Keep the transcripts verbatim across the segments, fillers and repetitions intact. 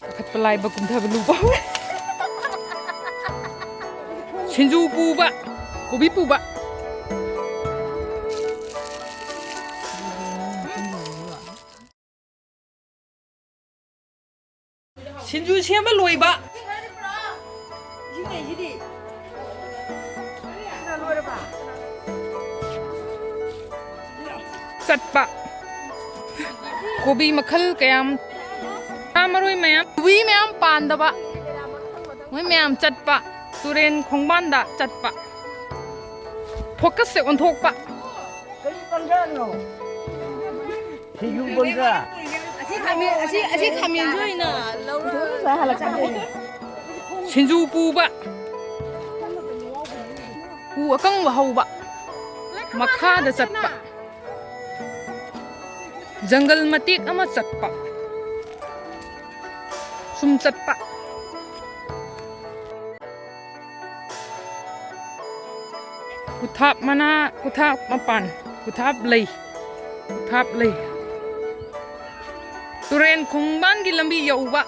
ꯀꯥꯈꯠꯄ ꯂꯥꯏꯕ, ꯀꯨꯝꯊꯕ ꯂꯨꯕ꯫ ꯁꯤꯡꯖꯨ ꯄꯨꯕ, ꯀꯣꯕꯤ ꯄꯨꯕ꯫ ꯁꯤꯡꯖꯨ ꯁꯦꯝꯕ ꯂꯣꯏꯕ꯫ ꯆꯠꯄ꯫ ꯀꯣꯕꯤ ꯃꯈꯜ ꯀꯌꯥꯝ, ꯁꯥ ꯃꯔꯣꯏ ꯃꯌꯥꯝ, ꯀꯣꯕꯤ ꯃꯌꯥꯝ ꯄꯥꯟꯗꯕ꯫ ꯃꯣꯏ ꯃꯌꯥꯝ ꯆꯠꯄ꯫ ꯇꯨꯔꯦꯟ ꯈꯣꯡꯕꯥꯟꯗ ꯆꯠꯄ꯫ ꯐꯣꯀꯁꯁꯦ ꯑꯣꯟꯊꯣꯛꯄ꯫ ꯁꯤꯡꯖꯨ ꯄꯨꯟꯗ꯭ꯔꯥ? ꯑꯁꯤ ꯈꯥꯃꯦꯟ, ꯑꯁꯤ, ꯑꯁꯤ ꯈꯥꯃꯦꯟꯁꯨ ꯑꯣꯏꯅ ꯂꯧꯔꯣ꯫ ꯁꯤꯡꯖꯨ ꯄꯨꯕ꯫ ꯎ ꯑꯀꯪꯕ ꯍꯧꯕ꯫ ꯃꯈꯥꯗ ꯆꯠꯄ꯫ ꯖꯪꯒꯜ ꯃꯇꯦꯛ ꯑꯃ ꯆꯠꯄ꯫ ꯁꯨꯝ ꯆꯠꯄ꯫ ꯀꯨꯊꯥꯞ ꯃꯅꯥ, ꯀꯨꯊꯥꯞ ꯃꯄꯥꯟ, ꯀꯨꯊꯥꯞ ꯂꯩ, ꯀꯨꯊꯥꯞ ꯂꯩ꯫ ꯇꯨꯔꯦꯟ ꯈꯣꯡꯕꯥꯟꯒꯤ ꯂꯝꯕꯤ ꯌꯧꯕ꯫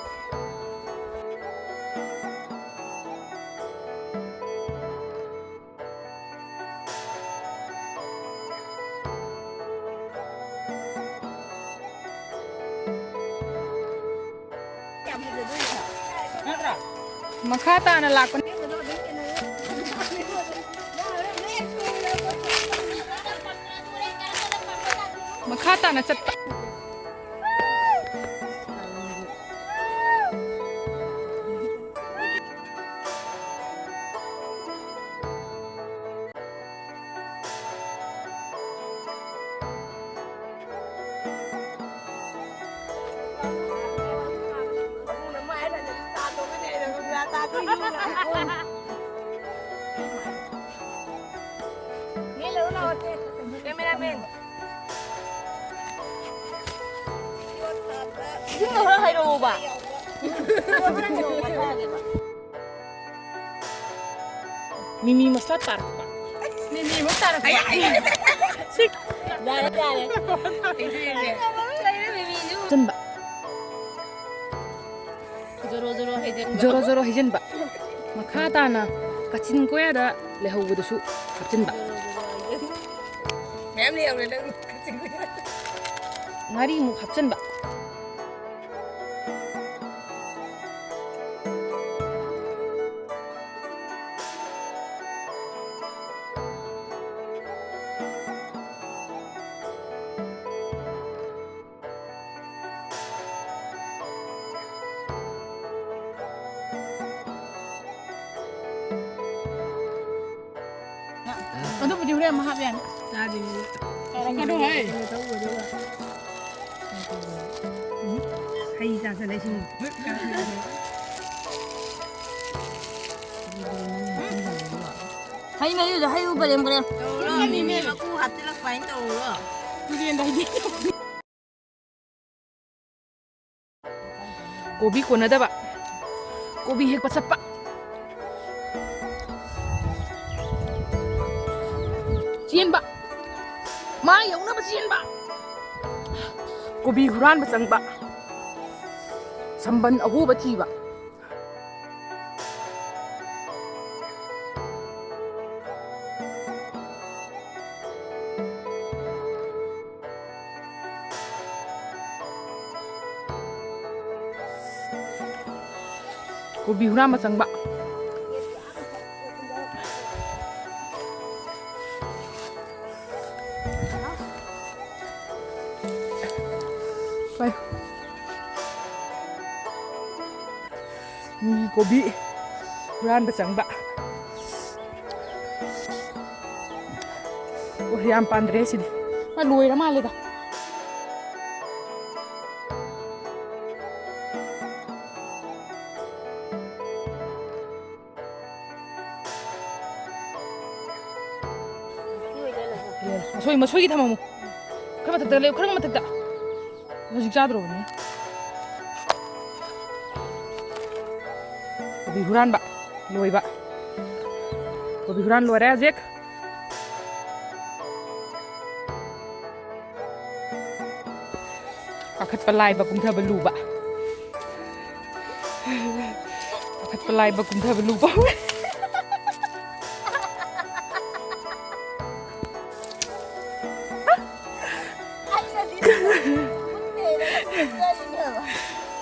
ꯃꯈꯥ ꯇꯥꯅ ꯂꯥꯛꯄꯅꯤ꯫ ꯃꯈꯥ ꯇꯥꯅ ꯆꯠꯄ꯫ Cameraman. ꯏꯁꯤꯡꯗꯣ ꯈꯔ ꯍꯩꯔꯛꯑꯣꯕ꯫ ꯃꯤꯃꯤ ꯃꯁꯂꯥ ꯇꯥꯔꯛꯄ꯫ ꯃꯤꯃꯤ ꯑꯃꯨꯛ ꯇꯥꯔꯛꯄ꯫ ꯁꯤ꯫ ꯌꯥꯔꯦ, ꯌꯥꯔꯦ꯫ ꯆꯨꯝꯕ꯫ ꯖꯣꯔꯣ ꯖꯣꯔꯣ ꯍꯩꯖꯤꯟꯕ꯫ ꯖꯣꯔꯣ ꯖꯣꯔꯣ ꯍꯩꯖꯤꯟꯕ꯫ ꯃꯈꯥ ꯇꯥꯅ ꯀꯥꯆꯤꯟ ꯀꯣꯌꯥꯗ ꯂꯩꯍꯧꯕꯗꯨꯁꯨ ꯍꯥꯞꯆꯤꯟꯕ꯫ ꯃꯌꯥꯝ ꯂꯩꯍꯧꯔꯦ ꯅꯪ ꯀꯥꯆꯤꯟ ꯀꯣꯌꯥꯗ꯫ ꯉꯥꯔꯤꯃꯨꯛ ꯍꯥꯞꯆꯤꯟꯕ꯫ ꯑꯗꯨꯕꯨꯗꯤ ꯍꯣꯔꯦꯟ ꯑꯃꯨꯛ ꯍꯥꯞ ꯌꯥꯅꯤ꯫ ꯆꯥꯗꯣꯏꯅꯤ꯫ ꯇꯧꯔꯛꯀꯅꯨ ꯍꯦ꯫ ꯍꯩ ꯆꯥꯁꯜꯂꯦ ꯁꯤꯡ꯫ ꯍꯩ ꯃꯍꯤꯗꯣ ꯍꯩ ꯎ ꯄꯔꯦꯝ ꯄꯔꯦꯝ꯫ ꯇꯧꯔꯣ꯫ ꯃꯀꯨ ꯍꯥꯞꯆꯤꯜꯂꯛꯄ ꯍꯥꯏꯅ ꯇꯧꯔꯣ꯫ ꯇꯨꯔꯦꯟꯗ ꯍꯩꯗꯤ꯫ ꯀꯣꯕꯤ ꯀꯣꯟꯅꯗꯕ꯫ ꯀꯣꯕꯤ ꯍꯦꯛꯄ ꯆꯠꯄ꯫ ꯆꯦꯟꯕ꯫ ꯃꯥ ꯌꯧꯅꯕ ꯆꯦꯟꯕ꯫ ꯀꯣꯕꯤ ꯍꯨꯔꯥꯟꯕ ꯆꯪꯕ꯫ ꯁꯝꯕꯟ ꯑꯍꯣꯕ ꯊꯤꯕ꯫ ꯀꯣꯕꯤ ꯍꯨꯔꯥꯟꯕ ꯆꯪꯕ꯫ ꯄꯥꯏ꯫ ꯃꯤ ꯀꯣꯕꯤ ꯍꯨꯔꯥꯟꯕ ꯆꯪꯕ꯫ ꯑꯣ, ꯌꯥꯝ ꯄꯥꯟꯗ꯭ꯔꯦ ꯁꯤꯗꯤ꯫ ꯃꯥ ꯂꯣꯏꯔ ꯃꯥꯜꯂꯦꯗ꯫ ꯃꯁꯣꯏ, ꯃꯁꯣꯏꯒꯤ ꯊꯝꯃꯝꯃꯨ꯫ ꯈꯔ ꯃꯊꯛꯇ ꯂꯦꯞ, ꯈꯔ ꯃꯊꯛꯇ꯫ ꯍꯧꯖꯤꯛ ꯆꯥꯗ꯭ꯔꯣꯕꯅꯦ꯫ ꯀꯣꯕꯤ ꯍꯨꯔꯥꯟꯕ ꯂꯣꯏꯕ꯫ ꯀꯣꯕꯤ ꯍꯨꯔꯥꯟ ꯂꯣꯏꯔꯦ ꯍꯧꯖꯤꯛ꯫ ꯀꯥꯈꯠꯄ ꯂꯥꯏꯕ, ꯀꯨꯝꯊꯕ ꯂꯨꯕ꯫ ꯀꯥꯈꯠꯄ ꯂꯥꯏꯕ, ꯀꯨꯝꯊꯕ ꯂꯨꯕ꯫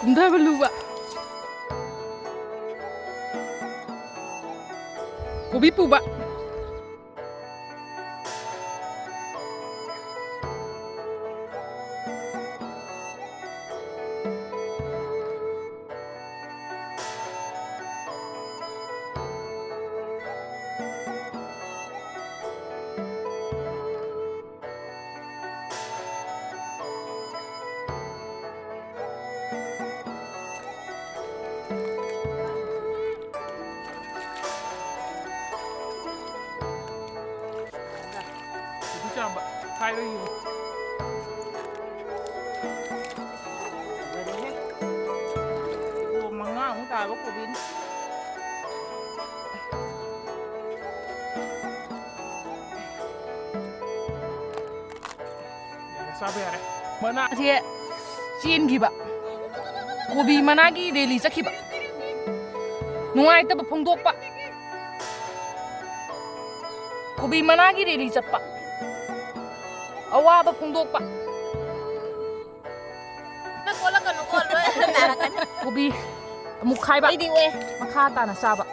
ꯀꯨꯝꯊꯕ ꯂꯨꯕ꯫ ꯀꯣꯕꯤ ꯄꯨꯕ꯫ ꯀꯣꯕꯤ ꯆꯥꯝꯕ ꯍꯥꯏꯔ ꯌꯦꯡꯉꯨ꯫ ꯐꯖꯔꯦꯍꯦ꯫ ꯀꯤꯂꯣ ꯃꯉꯥꯃꯨꯛ ꯇꯥꯕ ꯀꯣꯕꯤꯅꯤ꯫ ꯌꯥꯔꯦ, ꯆꯥꯕ ꯌꯥꯔꯦ꯫ ꯃꯅꯥꯁꯦ ꯆꯦꯟꯈꯤꯕ꯫ ꯀꯣꯕꯤ ꯃꯅꯥꯒꯤ ꯔꯦꯂꯤ ꯆꯠꯈꯤꯕ꯫ ꯅꯨꯡꯉꯥꯏꯇꯕ ꯐꯣꯡꯗꯣꯛꯄ꯫ ꯀꯣꯕꯤ ꯃꯅꯥꯒꯤ ꯔꯦꯂꯤ ꯆꯠꯄ꯫ ꯑꯋꯥꯕ ꯐꯣꯡꯗꯣꯛꯄ꯫ ꯅꯪ ꯀꯣꯠꯂꯛꯀꯅꯨꯀꯣ, ꯂꯣꯏ ꯅꯥꯔꯛꯀꯅꯤ꯫ ꯀꯣꯕꯤ ꯑꯃꯨꯛ ꯈꯥꯏꯕ꯫ ꯑꯩꯗꯤ ꯑꯣꯛꯑꯦ꯫ ꯃꯈꯥ ꯇꯥꯅ ꯆꯥꯕ꯫